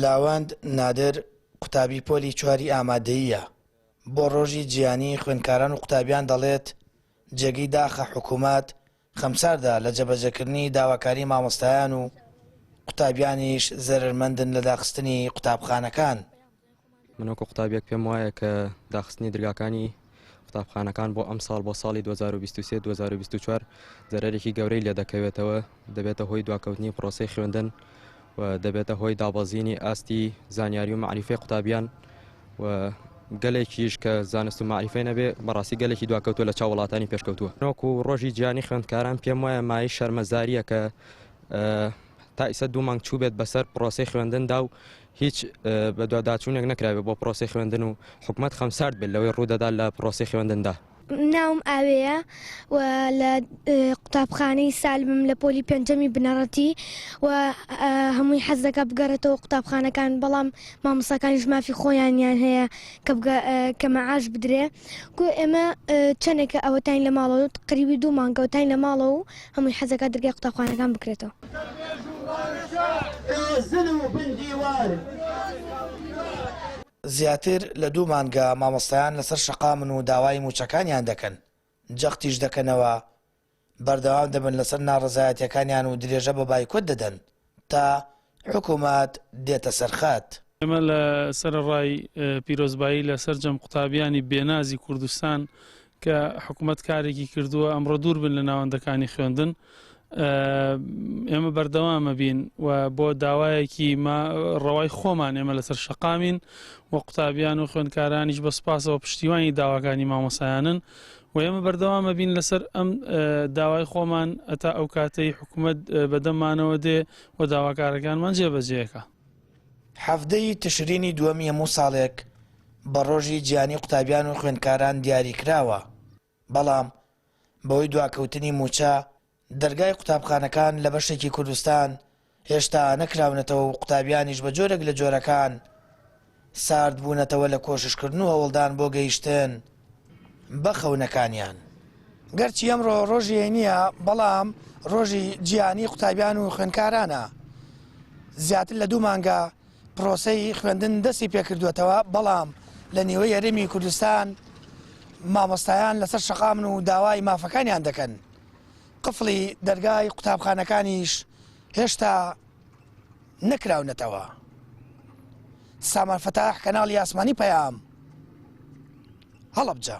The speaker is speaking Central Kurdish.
لاوەند نادر قوتابی پۆلی چواری ئامادەییە، بۆ ڕۆژی جیهانی خوێندکاران و قوتابیان دەڵێت، جێگەی داخە حکومەت خەمساردە لە جێبەجێکردنی داواکاری مامۆستایان و قوتابیانیش زەرەرمەندن لە داخستنی قوتابخانەکان. من وەکو قوتابیەک پێم وایە کە داخستنی درگاکانی قوتابخانەکان بۆ ئەمساڵ بۆ ساڵی 2023 2024 زەرەرێکی گەورەی لێدەکەوێتەوە دەبێتە هۆی دواکەوتنی پرۆسەی خوێندن و دەبێتە هۆی دابەزینی ئاستی زانیاری و مەعریفەی قوتابیان و گەلێکیش کە زانست و مەعریفەی نەبێ بەڕاستی گەلێکی دواکەوتووە لە چاو وڵاتانی پێشکەوتووە. وەکو ڕۆژی جیهانی خوێندکاران پێم وایە مایەی شەرمەزارییە کە تا ئیسە دوو مانگ چووبێت بەسەر پرۆسەی خوێندندا و هیچ بەدواداچوونێک نەکرابێت بۆ پرۆسەی خوێندن و حکومەت خەمسارد بێت لەوەی ڕوودەدات لە پرۆسەی خوێندندا. ناوم ئاوێیە و لە قوتابخانەی سالمم لە پۆلی پێنجەمی بنەڕەتی و هەمووی حەز دەکا بگەڕێتەوە قوتابخانەکان بەڵام مامۆستاکانیش مافی خۆیانیان هەیە کە کە مەعاش بدرێ گۆ ئێمە چەندێکە ئەوەتاین لە ماڵەوە قریبی دوو مانگەوەتاین لە ماڵەوە و هەمووی حەزەکات دەرگای قوتابخانەکان بکرێتەوە. زیاتر لە دوو مانگە مامۆستایان لەسەر شەقامن و داوای مووچەکانیان دەکەن، جەختیش دەکەنەوە بەردەوام دەبن لەسەر ناڕەزایەتییەکانیان و درێژە بە بایکۆت دەدەن تا حکومەت دێتە سەر خەت. ئێمە لە سەرەڕای پیرۆزبایی لە سەرجەم قوتابیانی بێنازی کوردستان کە حکومەت کارێکی کردووە ئەمڕۆ دوور بن لە ناوەندەکانی خوێندن ئێمە بەردەوامە بین و بۆ داوایەکی ڕەوای خۆمان ئێمە لەسەر شەقامین و قوتابیان و خوێندکارانیش بە سوپاسەوە پشتیوانی داواکانی مامۆسایانن و ئێمە بەردەوامە بین لەسەر ئەم داوای خۆمان ئەتا ئەو کاتەی حکوومەت بەدەممانەوە دێ و داواکارەکانمان جێبەجێەکە. 17 ی تشرینی دووەمی هەموو ساڵێک بە ڕۆژی جیهانی قوتابیان و خوێندکاران دیاریکراوە، بەڵام بەهۆی دواکەوتنی مووچە، دەرگای قوتابخانەکان لە بەشێکی کوردستان هێشتا نەکراونەتەوە و قوتابیانیش بە جۆرێک لە جۆرەکان سارد بوونەتەوە لە کۆششکردن و هەوڵدان بۆ گەیشتن بە خەونەکانیان. گەرچی ئەمڕۆ ڕۆژی هەینییە، بەڵام ڕۆژی جیهانی قوتابیان و خوێندکارانە. زیاتر لە دوو مانگە پرۆسەی خوێندن دەستی پێکردووەتەوە، بەڵام لە نیوەی هەرێمی کوردستان مامۆستایان لەسەر شەقامن و داوای مافەکانیان دەکەن. قفڵی دەرگای قوتابخانەکانیش هێشتا نەکراونەتەوە. سامان فەتاح، کەناڵی ئاسمانی پەیام، هەڵەبجە.